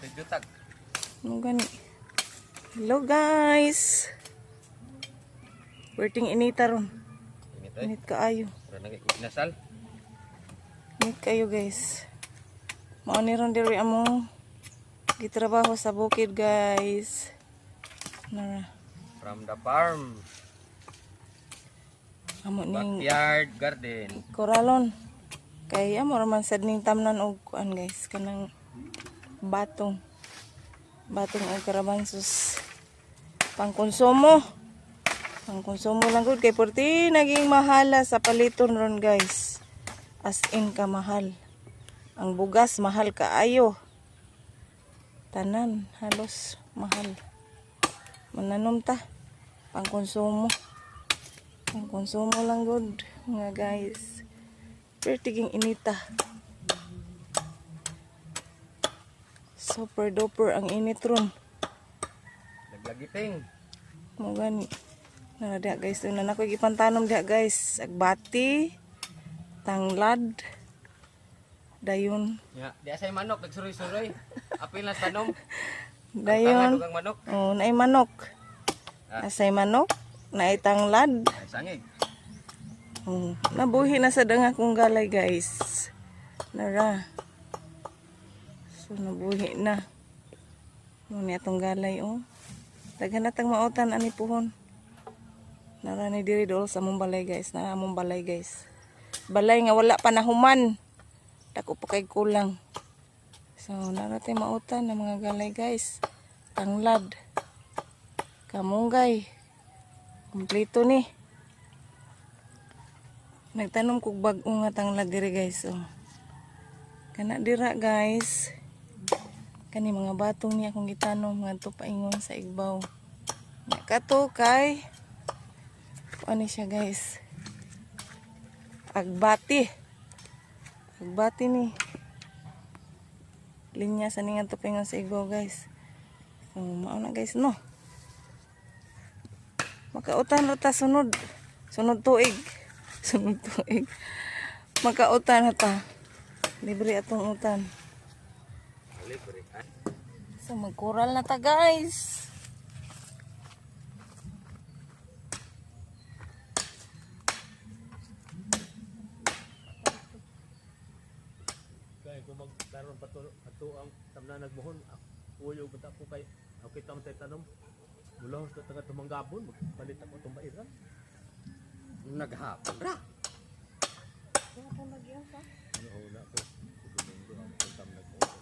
Ate jutag. Ano gani? Hello, guys. Werting inita ron. Init ay. Init kaayo. Mura nang inasal. Init kayo, guys. Mao ni ron diri among gitrabaho sa bukid, guys. Nara. From the farm. Amo ning Backyard garden. koralon. Kay amo ra man sad ning tamnan og kuan, guys, kanang batong. Batong og karabansos. Pangkonsumo. Pangkonsumo lang gud kay perti naging mahala sa paliton ron, guys. As in ka mahal. Ang bugas mahal kaayo. Tanan halos mahal. Mananom ta pangkonsumo. Pangkonsumo lang gud, mga guys. Pertiging inita. Super duper ang init ron. Naglagiting. Mo gani. Nara diha, guys, una na ko gipantanom diha, guys. Agbati, tanglad, dayon, Ya, di asay manok nagsuroy-suroy. Apil na sa tanom. Dayon. Ang manok. Oh, naay manok. Ah. Asay manok, naay tanglad. Ay, sangig. Oh, nabuhi na sa dang akong galay, guys. Nara. So nabuhi na. Muna atong galay, oh. Daghan na tang mautan ani puhon. Nara ni diri dool sa among balay, guys. Nara among balay, guys. Balay nga wala pa nahuman. Dako pa kay kulang. So nara tay mautan ng mga galay, guys. Tanglad. Kamunggay. Kompleto ni. Nagtanom kog bag-o nga tanglad diri, guys, oh. Kana dira, guys. Kani mga batong niya akong gitanom ngadto paingon sa igbaw. Nya kato kay ano siya, guys. Agbati. Agbati ni. Linya sa ni ngadto paingon sa igbaw, guys. So mao na, guys, no. Makautan ra ta sunod. Sunod tuig. Sunod tuig. Makautan na ta. Libre atong utan. Libre. Ah. So magkural na ta, guys. Kaya kung magkaroon pa to, ato ang tamna nagmuhon, uyo ba ko kay ako kita man tay tanom. Mula sa taga tumanggabon, magpalit ako itong bairan. Naghapon ra. Ano una ko, Domingo ang tam nagmuhon.